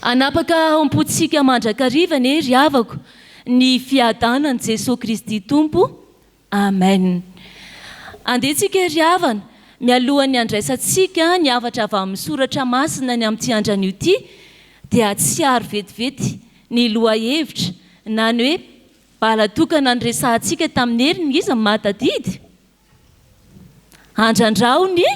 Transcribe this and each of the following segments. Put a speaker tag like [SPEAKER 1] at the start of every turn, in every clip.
[SPEAKER 1] Hanapaka ao am-pontsika mandrakariva anie ry havako ny fiadanan'i Jesoa Kristy Tompo. Amen. Andeha tsika ry havana, mialohan'ny handraisantsika ny hafatra avy amin'ny soratra masina ny amin'ity andro anio ity dia hatsiaro vetivety ny lohahevitra na ny hoe bala tokana niresahantsika tamin'ny heriny iza no mahatadidy? Andrandrao ny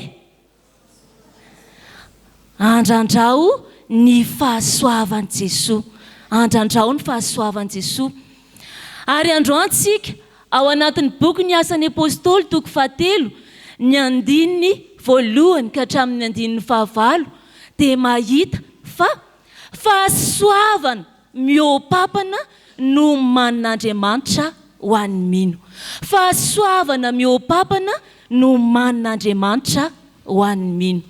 [SPEAKER 1] Andrandrao ny fahasoavan'i Jesoa. Andrandrao ny fahasoavan'i Jesoa. Ary androany tsika, ao anatin'ny bokin'ny Asan'ny Apostoly toko fahatelo, ny andininy voalohany ka hatramin'ny andininy fahavalo, dia mahita fa fahasoavana mihoa-papana no omanin'Andriamanitra ho an'ny mino. Fahasoavana mihoa-papana no omanin'Andriamanitra ho an'ny mino.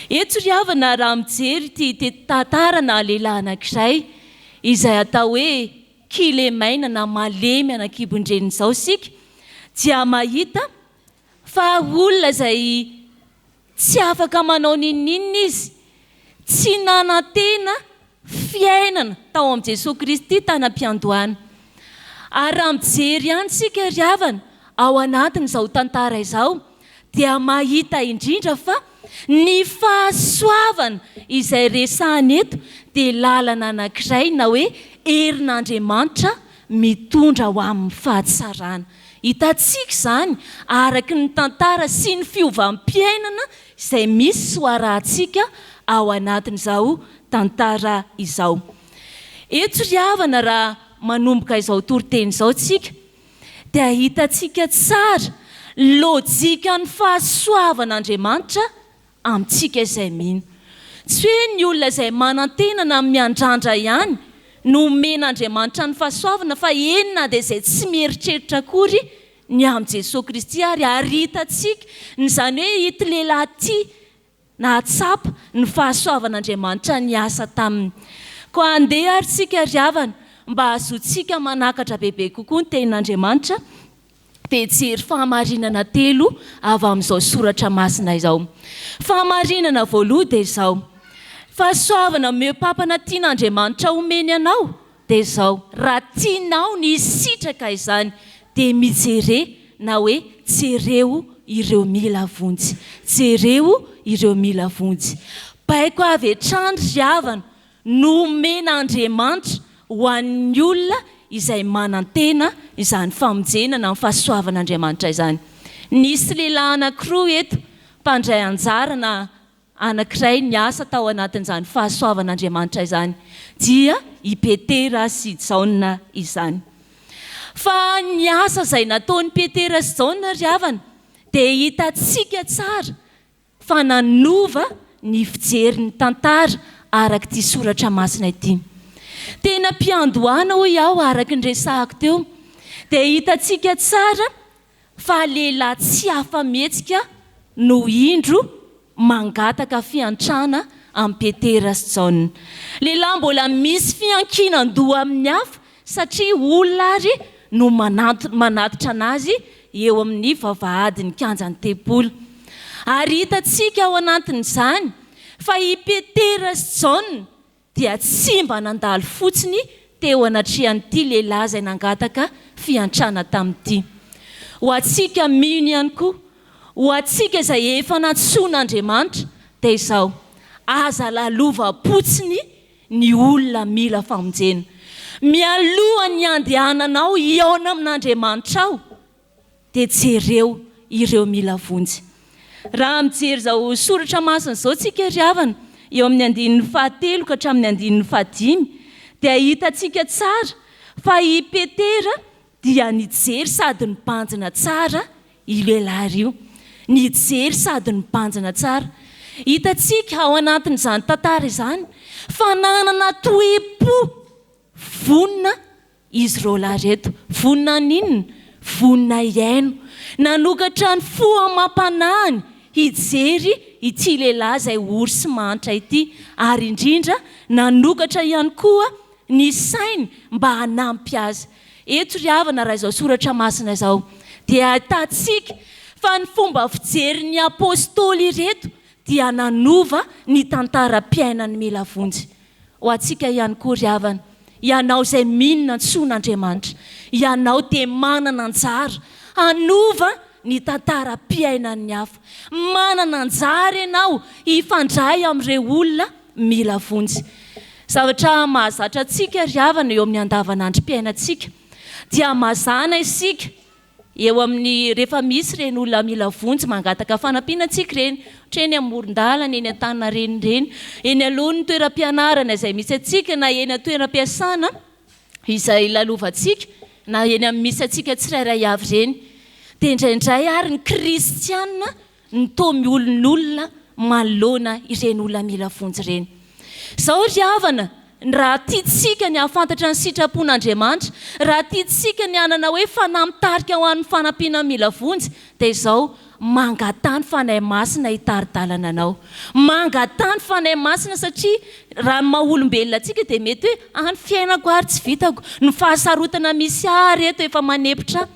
[SPEAKER 1] Eto ry havana raha mijery ity tantarana lehilahy anankiray izay atao hoe kilemaina na malemy an'ankibon-dreniny izao isika dia mahita fa olona izay Tsy afaka manao n'inon'inona izy. Tsy nanantena fiainana tao amin'i Jesoa Kristy tany am-piandohana. Ary raha mijery ihany isika ry havana ao anatin'izao tantara izao dia mahita indrindra fa ny fahasoavana izay resahana eto dia lalana anankiray na hoe herin'Andriamanitra mitondra ho amin'ny fahatsarana. Hitantsika izany araka ny tantara sy ny fiovam-piainana izay misy sy ho arahantsika ao anatin'izao tantara izao. Eto ry havana raha manomboka izao toriteny izao tsika dia hitantsika tsara lojikan'ny fahasoavan'Andriamanitra amintsika izay mino. Tsy hoe ny olona izay manantena na miandrandra ihany no omen'Andriamanitra ny fahasoavana fa eny na dia izay tsy mieritreritra akory ny amin'i Jesoa Kristy ary ary hitantsika ny izany hoe ity lehilahy ity nahatsapa ny fahasoavan'Andriamanitra niasa taminy. Koa andeha ary tsika ry havana mba hahazoantsika manakatra bebe kokoa ny tenin'Andriamanitra dia hijery fahamarinana telo avy amin'izao soratra masina izao. Fahamarinana voaloha dia izao, fahasoavana mihoa-papana tian'Andriamanitra homeny anao dia izao, raha tianao ny hisitraka izany dia mijere na hoe jereo ireo mila vonjy. Jereo ireo mila vonjy. Baiko avy hatrany ry havana Nomen'Andriamanitra ho an'ny olona izay manantena izany famonjena na ny fahasoavan'Andriamanitra izany. Nisy lehilahy anankiroa eto, mpandray anjara na anankiray niasa tao anatin'izany fahasoavan'Andriamanitra izany, dia i Petera sy Jaona izany. Fa ny asa izay nataon'i Petera sy Jaona ry havana dia hitantsika tsara fa nanova ny fijery ny tantara araka ity soratra masina ity. Tena am-piandohana hoy aho araka ny resahako teo dia hitantsika tsara fa lehilahy tsy afa-mihetsika no indro mangataka fiantrana amin'i Petera sy Jaona. Lehilahy mbola misy fiankinan-doha amin'ny hafa satria olona ary no manatitra anazy eo amin'ny vavahadin'ny kianjan'ny tempoly. Ary hitantsika ao anatin'izany fa i Petera sy Jaona dia tsy mba nandalo fotsiny teo anatrehan'ity lehilahy izay nangataka fiantrana tamin'ity. Ho antsika mino ihany koa, ho antsika izay efa nantsoin'Andriamanitra, dia izao, aza lalovam-potsiny ny olona mila famonjena. Mialoha ny handehananao hihaona amin'Andriamanitrao dia jereo ireo mila vonjy. Raha mijery izao soratra masina izao tsika ry havana, eo amin'ny andininy fahatelo ka hatramin'ny andininy fahadimy, dia hitantsika tsara fa i Petera dia nijery sady nibanjina tsara Io lehilahy io. Nijery sady nibanjina tsara. Hitantsika ao anatin'izany tantara izany fa nanana toe-po vonona izy roalahy ireto. Vonona haninona? Vonona hihaino. Nanokatra ny fo amam-panahiny hijery ity lehilahy izay ory sy mahantra ity, ary indrindra nanokatra ihany koa ny sainy mba hanampy azy. Eto ry havana raha izao soratra masina izao dia ahitantsika fa ny fomba fijerin'ny Apostoly ireto dia nanova ny tantaram-piainan'ny Milavonjy. Ho antsika ihany koa ry havana, ianao izay mino nantsoin'Andriamanitra, ianao dia manana anjara hanova ny tantaram-piainan'ny hafa. Manana anjara ianao hifandray amin'ireo olona mila vonjy. Zavatra mahazatra antsika ry havana eo amin'ny andavanandrom-piainantsika dia mazàna isika Eo amin'ny, rehefa misy ireny olona mila vonjy mangataka fanampiana antsika ireny, ohatra eny amoron-dalana, eny Antaninarenina ireny, eny alohan'ny toeram-pianarana izay misy antsika na eny an-toeram-piasana izay lalovantsika na eny amin'ny misy antsika tsirairay avy ireny. Dia indraindray ary ny kristiana no toa miolonolona manoloana ireny olona mila vonjy ireny. Izao ry havana, raha tiantsika ny hahafantatra ny sitrapon'Andriamanitra, raha tiantsika ny hanana hoe fanahy mitarika ho an'ny fanampiana ny mila vonjy, dia izao, mangataha ny Fanahy Masina hitari-dalana anao. Mangataha ny Fanahy Masina satria raha ny maha olombelona antsika dia mety hoe, ah ny fiainako ary tsy vitako, ny fahasarotana misy ahy ary eto efa manepotra ahy.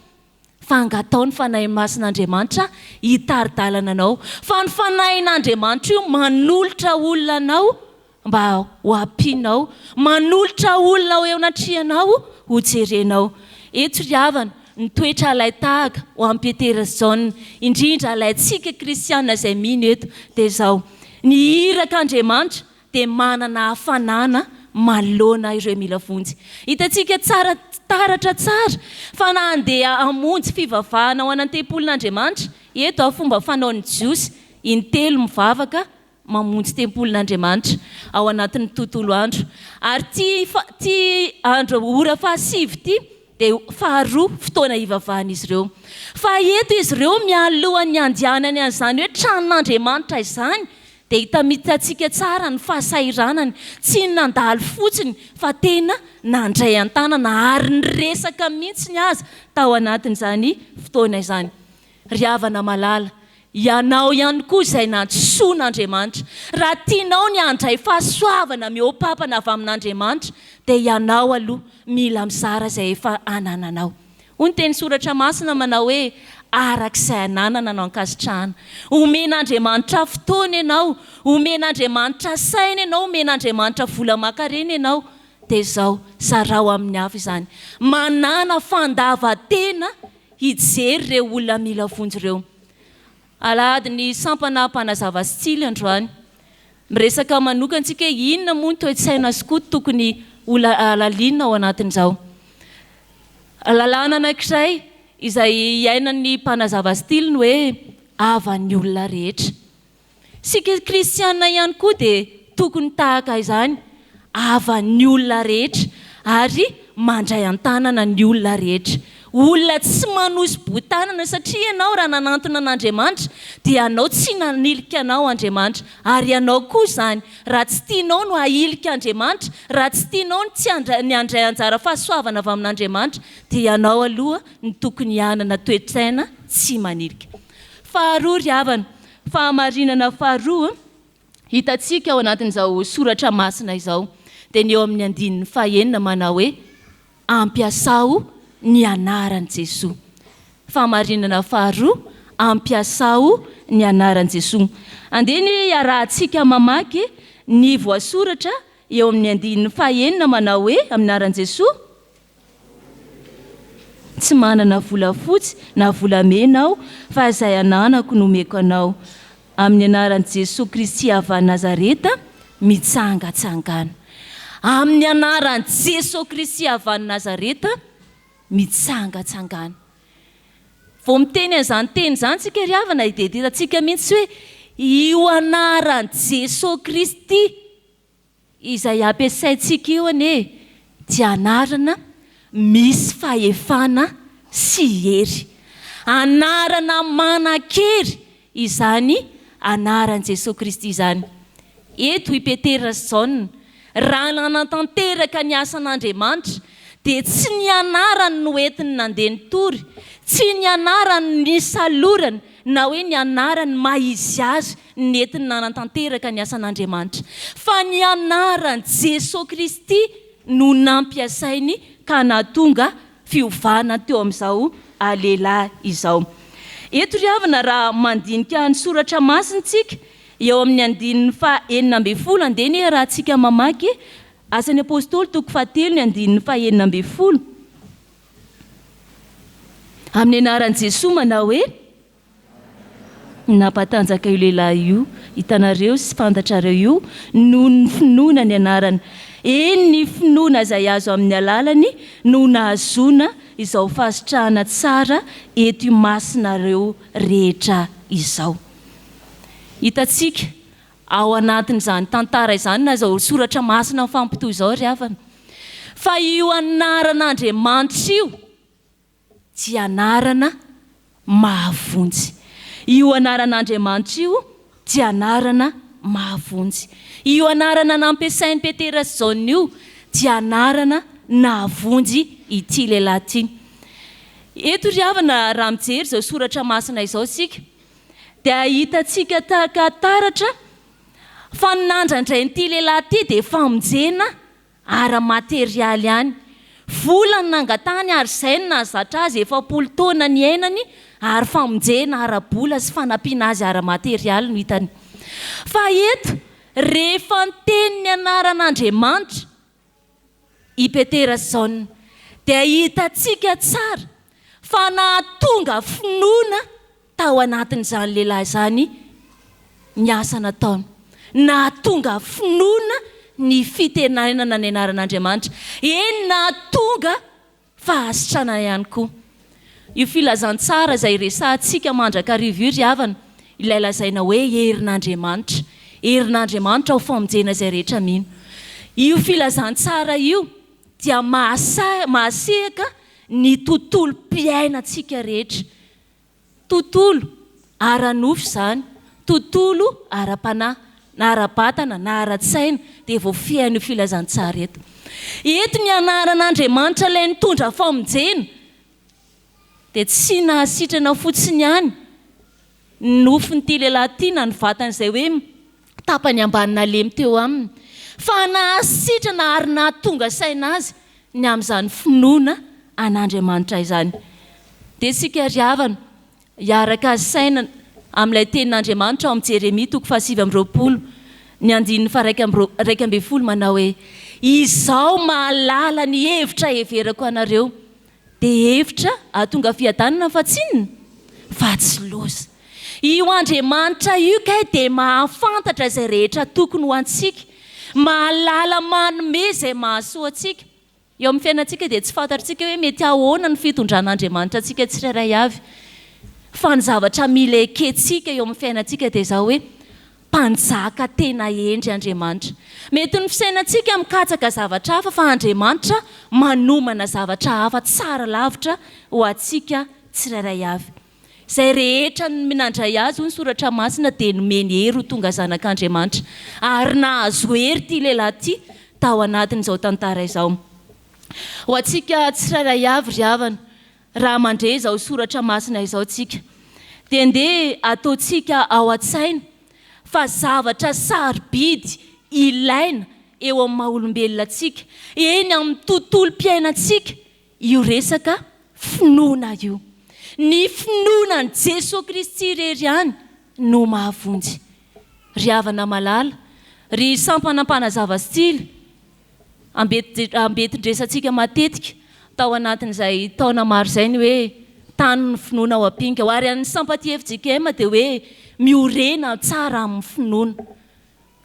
[SPEAKER 1] Fa angatao ny Fanahy Masin'Andriamanitra hitari-dalana anao. Fa ny Fanahin'Andriamanitra io manolotra olona anao mba ho ampianao, manolotra olona ho eo anatrehanao ho jerenao. Eto ry havana, ny toetra alain-tahaka ho an'i Petera sy Jaona, indrindra alaintsika kristiana izay mino eto, dia izao, ny irak'Andriamanitra dia manana hafanana manoloana ireo mila vonjy. Hitantsika tsara taratra tsara fa na handeha hamonjy fivavahana ao an'antempolin'Andriamanitra, eto a fomba fanaon'ny Jiosy, intelo mivavaka mamonjy tempolin'Andriamanitra ao anatin'ny tontolo andro. Ary ity ity andro ora fahasivy ity dia faharoa fotoana hivavahan'izy ireo. Fa eto izy ireo mialohan'ny handehanany an'izany hoe tranon'Andriamanitra izany Dia hitantsika tsara ny fahasahiranany, tsy ny nandalo fotsiny fa tena nandray an-tanana ary niresaka mihitsy aza tao anatin'izany fotoana izany. Ry havana malala, ianao ihany koa izay nantsoin'Andriamanitra, raha tianao ny handray fahasoavana mihoa-papana avy amin'Andriamanitra dia ianao aloha mila mizara izay efa anananao. Hoy ny teny soratra masina manao hoe, Araka izay ananana no ankasitrahana. Omen'Andriamanitra fotoana ianao, omen'Andriamanitra saina ianao, omen'Andriamanitra vola aman-karena ianao, dia izao, zarao amin'ny hafa izany. Manàna fandavan-tena hijery ireo olona mila vonjy ireo. Alahady ny sampana mpanazava sy tsilo androany. Miresaka manokana isika hoe inona moa ny toe-tsaina skoto tokony ho halalinina ao anatin'izao. Lalàna anankiray izay iainan'ny mpanazava style ny hoe havan'ny olona rehetra. Isika kristiana ihany koa dia tokony tahaka izany, havan'ny olona rehetra ary mandray an-tanana ny olona rehetra. Olona tsy manosi-boho-tanana satria ianao raha nanantona an'Andriamanitra dia ianao tsy nanilika anao Andriamanitra ary ianao koa izany raha tsy tianao no hahilika Andriamanitra, raha tsy tianao ny tsy handray ny handray anjara fahasoavana avy amin'Andriamanitra dia ianao aloha no tokony hanana toe-tsaina tsy manilika. Faharoa ry havana, fahamarinana faharoa hitantsika ao anatin'izao soratra masina izao dia ny eo amin'ny andininy fahenina manao hoe, Ampiasao ny anaran'i Jesoa. Fahamarinana faharoa, ampiasao ny anaran'i Jesoa. Andeha anie hiarahantsika mamaky ny voasoratra eo amin'ny andininy fahenina manao hoe, amin'ny anaran'i Jesoa, Tsy manana volafotsy na volamena aho fa izay ananako no omeko anao. Amin'ny anaran'i Jesoa Kristy avy any Nazareta, mitsangatsangàna. Amin'ny anaran'i Jesoa Kristy avy any Nazareta, mitsangatsangàna. Vao miteny an'izany teny izany isika ry havana dia hitantsika mihitsy hoe io anaran'i Jesoa Kristy Izay ampiasaintsika io anie dia anarana misy fahefana sy hery. Anarana manan-kery izany anaran'i Jesoa Kristy izany. Eto i Petera sy Jaona, raha nanatanteraka ny asan'Andriamanitra dia tsy ny anarany no entiny nandeha nitory, tsy ny anarany no nisalorany na hoe ny anarany maha izy azy nentiny nanatanteraka ny asan'Andriamanitra, fa ny anaran'i Jesoa Kristy no nampiasainy ka nahatonga fiovana teo amin'izao lehilahy izao. Eto ry havana raha mandinika ny soratra masina isika, eo amin'ny andininy faha 16, andeha anie raha tsika mamaky. Asan'ny Apostoly toko fahatelo ny andininy fahenina ambin'ny folo. Amin'ny anaran'i Jesoa manao hoe, Nampatanjaka io lehilahy io, hitanareo sy fantatrareo io, noho ny finoana ny anarany. Eny, ny finoana izay azo amin'ny alalany no nahazoana izao fahasitrahana tsara eto imasonareo rehetra izao. Hitantsika ao anatin'izany tantara izany na izao soratra masina mifampitohy izao ry havana, fa io anaran'Andriamanitra io dia anarana mahavonjy. Io anaran'Andriamanitra io dia anarana mahavonjy. Io anarana nampiasain'i Petera sy Jaona io dia anarana nahavonjy ity lehilahy ity. Eto ry havana raha mijery izao soratra masina izao isika dia hitantsika tahaka taratra fa ny nandrandrain'ity lehilahy ity dia famonjena ara-materialy ihany. Vola no nangatahany ary izay no nahazatra azy 40 taona niainany ary famonjena ara-bola sy fanampiana azy ara-materialy no hitany. Fa eto, rehefa niteny ny anaran'Andriamanitra i Petera sy Jaona, dia hitantsika tsara fa nahatonga finoana tao anatin'izany lehilahy izany ny asa nataony. Nahatonga finoana ny fitenenana ny anaran'Andriamanitra. Eny, nahatonga fahasitranana ihany koa. Io filazantsara izay resahantsika mandrakariva io ry havana, ilay lazaina hoe herin'Andriamanitra. Herin'Andriamanitra ho famonjena izay rehetra mino. Io filazantsara io dia mahasehaka ny tontolom-piainantsika rehetra. Tontolo ara-nofo izany, tontolo ara-panahy, na ara-batana na ara-tsaina dia voafehin'io filazantsara eto. Eto ny anaran'Andriamanitra ilay nitondra famonjena dia tsy nahasitrana fotsiny ihany ny nofon'ity lehilahy ity na ny vatany izay hoe tapany ambany nalemy teo aminy, fa nahasitrana ary nahatonga saina azy ny amin'izany finoana an'Andriamanitra izany. Dia isika ry havana, hiaraka saina amin'ilay tenin'Andriamanitra ao amin'ny Jeremia toko faha-29, ny andininy faha-11 manao hoe, Izaho mahalala ny hevitra heverako anareo, Dia hevitra hahatonga fiadanana fa tsy inona? Fa tsy loza. Io Andriamanitra io kay dia mahafantatra izay rehetra tokony ho antsika, mahalala manome izay mahasoa antsika. Eo amin'ny fiainantsika dia tsy fantatritsika hoe mety ahoana ny fitondran'Andriamanitra antsika tsirairay avy. Fa ny zavatra mila ekentsika eo amin'ny fiainantsika dia izao hoe, Mpanjaka tena hendry Andriamanitra. Mety ny fisainantsika mikatsaka zavatra hafa fa Andriamanitra manomana zavatra hafa tsara lavitra ho antsika tsirairay avy. Izay rehetra nandray Azy hoy ny Soratra Masina dia nomeny hery ho tonga zanak'Andriamanitra. Ary nahazo hery ity lehilahy ity tao anatin'izao tantara izao. Ho antsika tsirairay avy ry havana, Raha mandre izao soratra masina izao tsika, dia ndeha ataontsika ao an-tsaina fa zavatra sarobidy ilaina eo amin'ny maha-olombelona antsika, eny amin'ny tontolom-piainantsika io resaka finoana io. Ny finoana an'i Jesoa Kristy irery ihany no mahavonjy. Ry havana malala, ry sampana mpanazava stily, Ambentin-dresantsika matetika tao anatin'izay taona maro izay ny hoe tany ny finoana ao am-pinga. Ho ary an'ny sampati fjkm dia hoe miorena tsara amin'ny finoana.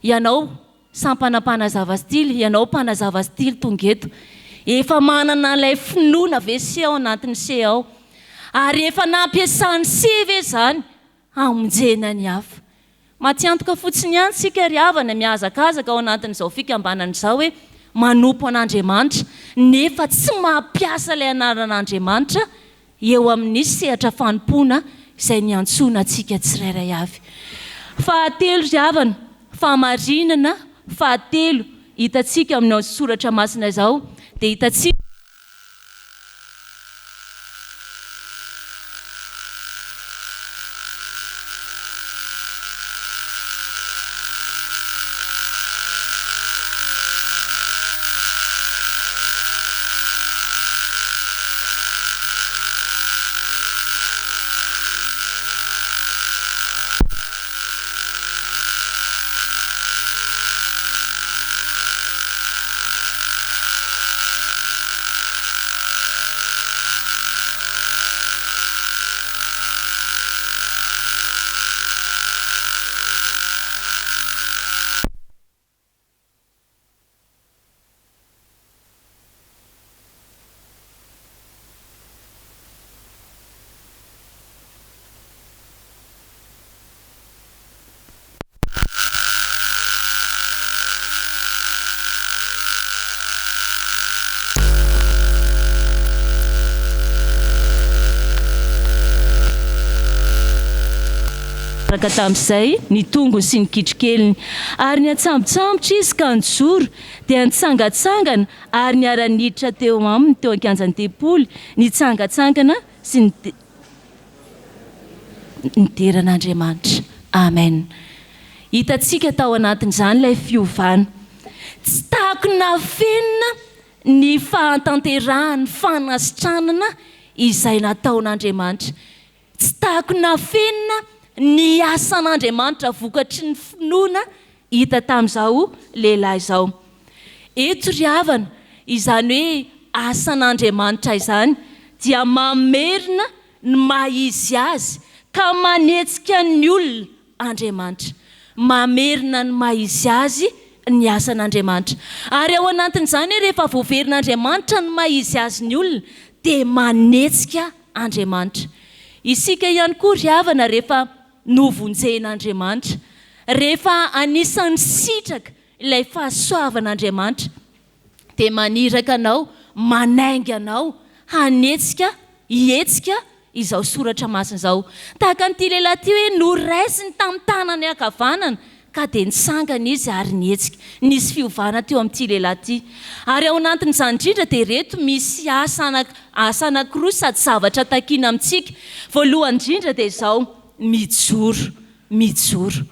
[SPEAKER 1] Ianao sampana mpanazava stily, ianao mpanazava stily tonga eto. Efa manana ilay finoana ve se ao anatin'ny se ao? Ary efa nampiasan'ny se ve izany hamonjena ny hafa. Matiantoka fotsiny ihany isika ry havana mihazakazaka ao anatin'izao fikambanana izao hoe manompo an'Andriamanitra nefa tsy mampiasa ilay anaran'Andriamanitra eo amin'ny sehatra fanompoana izay niantsoana antsika tsirairay avy. Fahatelo ry havana, fahamarinana fahatelo hitantsika amin'izao soratra masina izao dia hitantsika. niaraka tamin'izay ny tongony sy ny kitrokeliny. Ary niantsambotsambotra izy ka nijoro, dia nitsangantsangana ary niara-niditra teo aminy teo an-kianjan'ny tempoly, nitsangantsangana sy nidera an'Andriamanitra. Amen. Hitantsika tao anatin'izany ilay fiovana. Tsy takona afenina ny fahatanterahan'ny fanasitranana izay nataon'Andriamanitra. Tsy takona afenina ny asan'Andriamanitra vokatry ny finoana hita tamin'izao lehilahy izao. Eto ry havana, izany hoe asan'Andriamanitra izany dia mamerina ny maha izy azy ka manetsika ny olona Andriamanitra. Mamerina ny maha izy azy ny asan'Andriamanitra. Ary ao anatin'izany hoe rehefa voaverin'Andriamanitra ny maha izy azy ny olona dia manetsika Andriamanitra. Isika ihany koa ry havana rehefa novonjen'Andriamanitra, rehefa anisan'ny sitraka ilay fahasoavan'Andriamanitra dia maniraka anao, manainga anao hanetsika, hihetsika izao soratra masina izao. Tahaka an'ity lehilahy ity hoe noraisiny tamin'ny tanany ankavanana ka dia nitsangana izy ary nihetsika. Nisy fiovana teo amin'ity lehilahy ity. Ary ao anatin'izany indrindra dia ireto misy asa asa anankiroa sady zavatra takiana amintsika. Voalohany indrindra dia izao, mijoro, mijoro.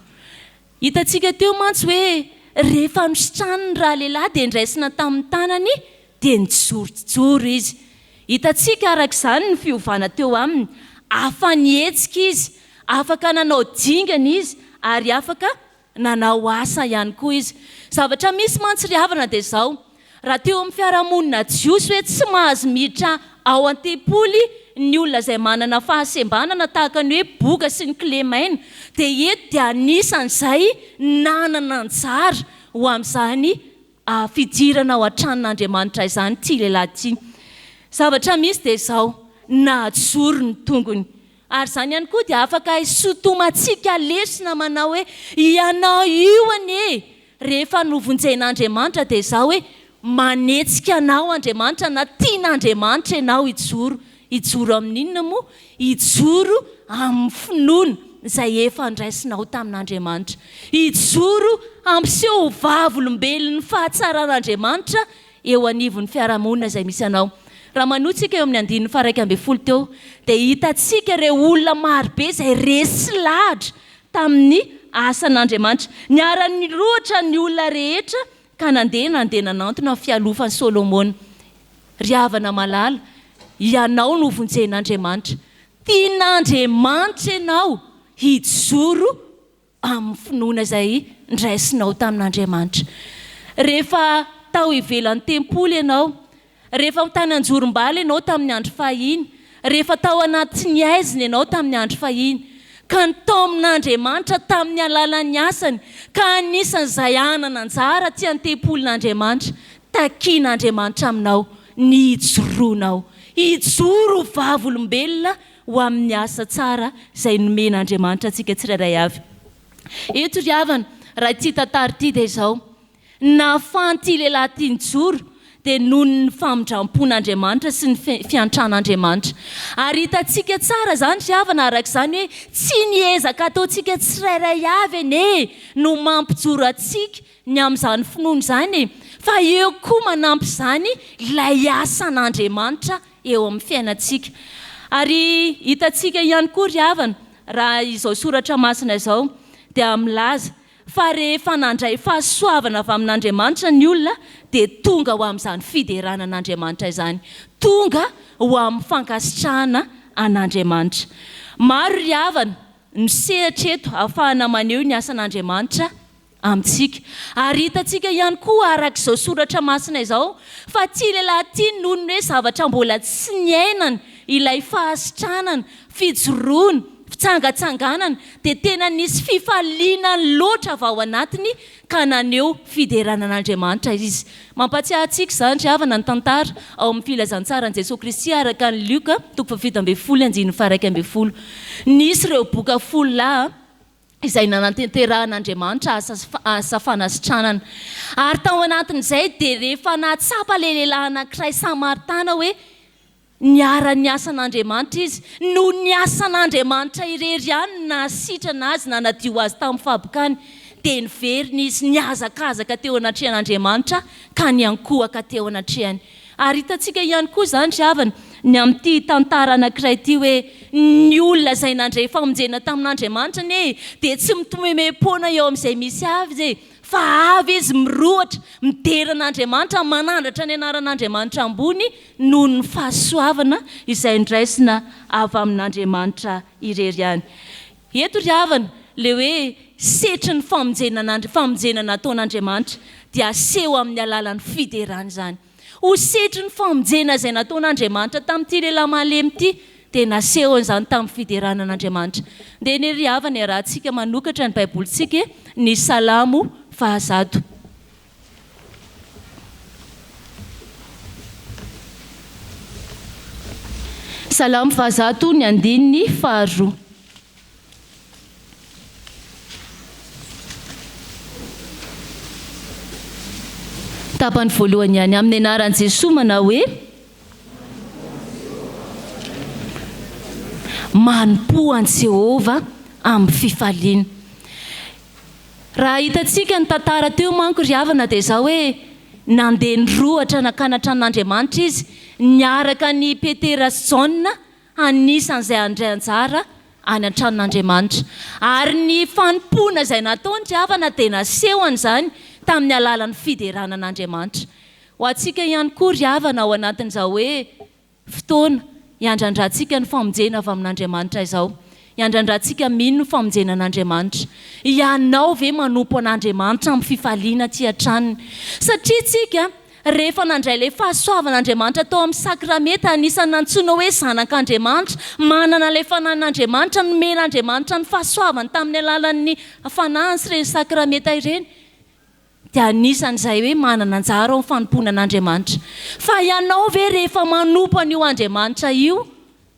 [SPEAKER 1] Hitantsika teo mantsy hoe rehefa nositraniny ralehilahy dia ndraisina tamin'ny tanany dia nijorojoro izy. Hitantsika araka izany ny fiovana teo aminy. Afa-nihetsika izy, afaka nanao dingana izy ary afaka nanao asa ihany koa izy. Zavatra misy mantsy ry havana dia izao, Raha teo amin'ny fiarahamonina jiosy hoe tsy mahazo miditra ao an-tempoly ny olona izay manana fahasembanana tahaka ny hoe boka sy ny kilemaina, dia eto dia anisan'izay nanana anjara ho amin'izany fidirana ao an-tranon'Andriamanitra izany ity lehilahy ity. Zavatra misy dia izao, najoro ny tongony. Ary izany ihany koa dia afaka hisotomantsika lesona manao hoe, ianao io anie Rehefa novonjen'Andriamanitra dia izao hoe, manetsika anao Andriamanitra na tian'Andriamanitra ianao hijoro. Hijoro amin'inona moa? Hijoro amin'ny finoana izay efa ndraisinao tamin'Andriamanitra. Hijoro hampiseho ho vavolombelon'ny fahatsaran'Andriamanitra eo anivon'ny fiarahamonina izay misy anao. Raha manohy tsika eo amin'ny andininy faha 11 teo dia hitantsika ireo olona marobe izay resy lahatra tamin'ny asan'Andriamanitra. Niara-nirohotra ny olona rehetra ka nandeha nandeha nanantona ny fialofan'i Solomona. Ry havana malala, ianao no vonjen'Andriamanitra. Tian'Andriamanitra ianao hijoro amin'ny finoana izay nraisinao tamin'Andriamanitra. Rehefa tao ivelan'ny tempoly ianao, Rehefa tany anjorom-bala ianao tamin'ny andro fahiny, rehefa tao anatin'ny haizina ianao tamin'ny andro fahiny, ka nitaomin'Andriamanitra tamin'ny alalan'ny asany, ka anisan'izay hanana anjara aty an-tempolin'Andriamanitra, takian'Andriamanitra aminao ny hijoroanao, hijoro ho vavolombelona ho amin'ny asa tsara izay nomen'Andriamanitra antsika tsirairay avy. Eto ry havana, raha ity tantara ity dia izao, Nahafahan'ity lehilahy ity nijoro dia noho ny famindram-pon'Andriamanitra sy ny fiantran'Andriamanitra. Ary hitantsika tsara izany ry havana araka izany hoe tsy ny ezaka ataontsika tsirairay avy anie no mampijoro antsika ny amin'izany finoana izany e, fa eo koa manampy izany ilay asan'Andriamanitra eo amin'ny fiainantsika. Ary hitantsika ihany koa ry havana raha izao soratra masina izao dia milaza Fa rehefa nandray fahasoavana avy amin'Andriamanitra ny olona dia tonga ho amin'izany fiderana an'Andriamanitra izany, tonga ho amin'ny fankasitrahana an'Andriamanitra. Maro ry havana no sehatra eto ahafahana maneho ny asan'Andriamanitra amintsika. Ary hitantsika ihany koa araka izao soratra masina izao fa ity lehilahy ity noho ny hoe zavatra mbola tsy niainany ilay fahasitranana, fijoroana, fitsangatsanganana dia tena nisy fifaliana loatra avy ao anatiny ka naneho fiderana an'Andriamanitra izy. Mampatsiahy antsika izany ry havana ny tantara ao amin'ny filazantsaran'i Jesoa Kristy araka an'i Lioka toko faha-17 andininy faha-11. Nisy ireo boka folo lahy izay nanantenterahan'Andriamanitra asa asa fanasitranana. Ary tao anatin'izay dia rehefa nahatsapa ilay lehilahy anankiray Samaritana hoe. Niara-niasan'Andriamanitra izy. Noho ny asan'Andriamanitra irery ihany no nahasitrana azy, nanadio azy tamin'ny fahabokany. Dia niverina izy, nihazakazaka teo anatrehan'Andriamanitra ka niankohoka teo anatrehany. Ary hitantsika ihany koa izany ry havana, ny amin'ity tantara anankiray ity hoe, ny olona izay nandray famonjena tamin'Andriamanitra anie dia tsy mitomemem-poana eo amin'izay misy azy e, fa avy izy mirohotra, midera an'Andriamanitra, manandratra ny anaran'Andriamanitra ambony noho ny fahasoavana izay noraisina avy amin'Andriamanitra irery ihany. Eto ry havana, ilay hoe setrin'ny famonjena famonjena nataon'Andriamanitra dia aseho amin'ny alalan'ny fiderana izany. Ho setrin'ny famonjena izay nataon'Andriamanitra tamin'ity lehilahy malemy ity dia nasehony izany tamin'ny fiderana an'Andriamanitra. Ndeha anie ry havana iarahantsika manokatra ny Baibolintsika e, ny Salamo fahazato. Salamo fahazato ny andininy faharoa. Tapany voalohany ihany. Amin'ny anaran'i Jesoa manao hoe. Manompoa an'i Jehovah amin'ny fifaliana. Raha hitantsika ny tantara teo manko ry havana dia izao hoe nandeha nirohotra nankany an-tranon'Andriamanitra izy niaraka an'i Petera sy Jaona anisan'izay handray anjara any an-tranon'Andriamanitra. Ary ny fanompoana izay nataony ry havana dia nasehony izany tamin'ny alalan'ny fiderana an'Andriamanitra. Ho antsika ihany koa ry havana ao anatin'izao hoe Fotoana hiandrandrantsika ny famonjena avy amin'Andriamanitra izao. Hiandrandrantsika mino ny famonjena an'Andriamanitra. Ianao ve manompo an'Andriamanitra amin'ny fifaliana aty an-tranony? Satria tsika, rehefa nandray ilay fahasoavan'Andriamanitra tao amin'ny sakramenta, anisan'ny nantsoina hoe zanak'Andriamanitra, manana ilay fanahin'Andriamanitra, nomen'Andriamanitra ny fahasoavany tamin'ny alalan'ny fanahiny sy ireny sakramenta ireny, dia anisan'izay hoe manana anjara ao amin'ny fanompoana an'Andriamanitra. Fa ianao ve rehefa manompo an'io Andriamanitra io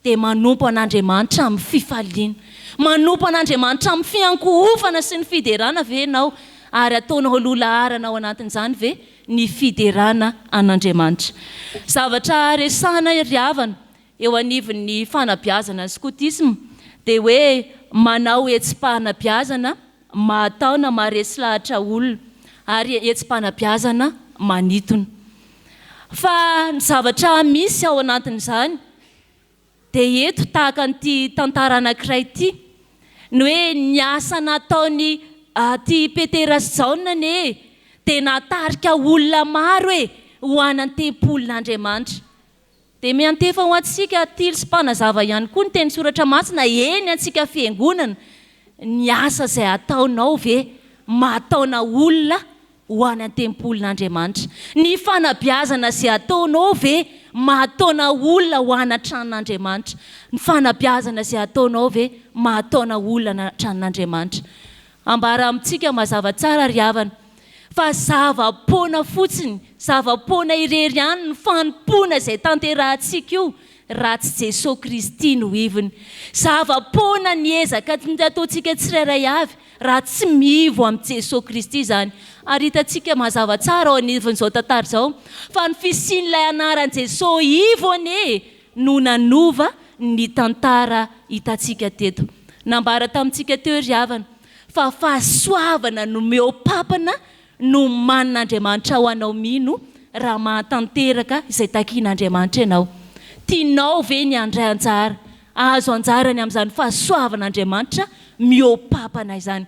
[SPEAKER 1] dia manompo an'Andriamanitra amin'ny fifaliana? Manompo an'Andriamanitra amin'ny fiankohofana sy ny fiderana ve ianao? Ary ataonao loha laharana ao anatin'izany ve ny fiderana an'Andriamanitra? Zavatra resahina ry havana eo anivon'ny fanabeazana ny skotisma dia hoe manao hetsi-panabeazana mahataona, maharesy lahatra olona ary hetsi-panabeazana manintona. Fa ny zavatra misy ao anatin'izany dia eto tahaka an'ity tantara anankiray ity, ny hoe ny asa nataon'i ity Petera sy Jaona anie dia nahatarika olona maro e ho any an-tempolin'Andriamanitra. Dia miantefa ho antsika tily sy mpanazava ihany koa ny teny soratra masina, eny antsika fiangonana, ny asa izay ataonao ve mahataona olona ho any an-tempolin'Andriamanitra? Ny fanabeazana izay ataonao ve mahataona olona ho any an-tranon'Andriamanitra? Ny fanabeazana izay ataonao ve mahataona olona any an-tranon'Andriamanitra? Ambara amintsika mazava tsara ry havana fa zava-poana fotsiny, zava-poana irery ihany ny fanompoana izay tanterahantsika io raha tsy Jesoa Kristy no ivony. Zava-poana ny ezaka ataontsika tsirairay avy raha tsy miivo amin'i Jesoa Kristy izany. Ary hitantsika mazava tsara ao anivon'izao tantara izao fa ny fisian'ilay anaran'i Jesoa ivo anie no nanova ny tantara hitantsika teto. Nambara tamintsika teo ry havana fa fahasoavana nomeom-papana no omanin'Andriamanitra ho anao mino raha mahatanteraka izay takian'Andriamanitra ianao. Tianao ve ny handray anjara, hahazo anjara ny amin'izany fahasoavan'Andriamanitra mihoam-papana izany?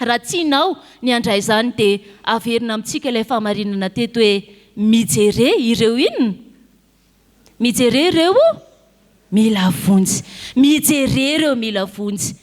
[SPEAKER 1] Raha tianao ny handray izany dia averina amintsika ilay fahamarinana teto hoe mijere ireo inona? Mijere ireo mila vonjy. Mijere ireo mila vonjy.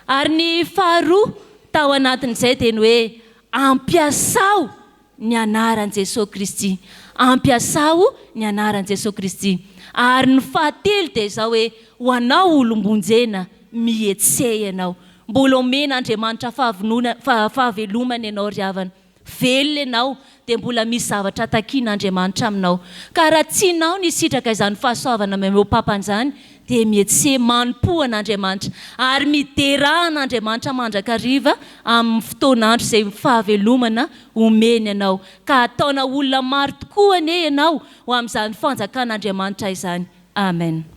[SPEAKER 1] Ary ny faharoa tao anatin'izay dia ny hoe ampiasao ny anaran'i Jesoa Kristy. Ampiasao ny anaran'i Jesoa Kristy. Ary ny fahatelo dia izao hoe ho anao olom-bonjena, mihetseha ianao. Mbola omen'Andriamanitra fahavonona, fahavelomana ianao ry havana. Velona ianao dia mbola misy zavatra takian'Andriamanitra aminao. Ka raha tianao ny hisitraka izany fahasoavana mihoa-papana izany dia mihetseha manompoa an'Andriamanitra ary miderà an'Andriamanitra mandrakariva amin'ny fotoan'andro izay fahavelomana omeny anao. Ka hataona olona maro tokoa anie ianao ho amin'izany fanjakan'Andriamanitra izany. Amen.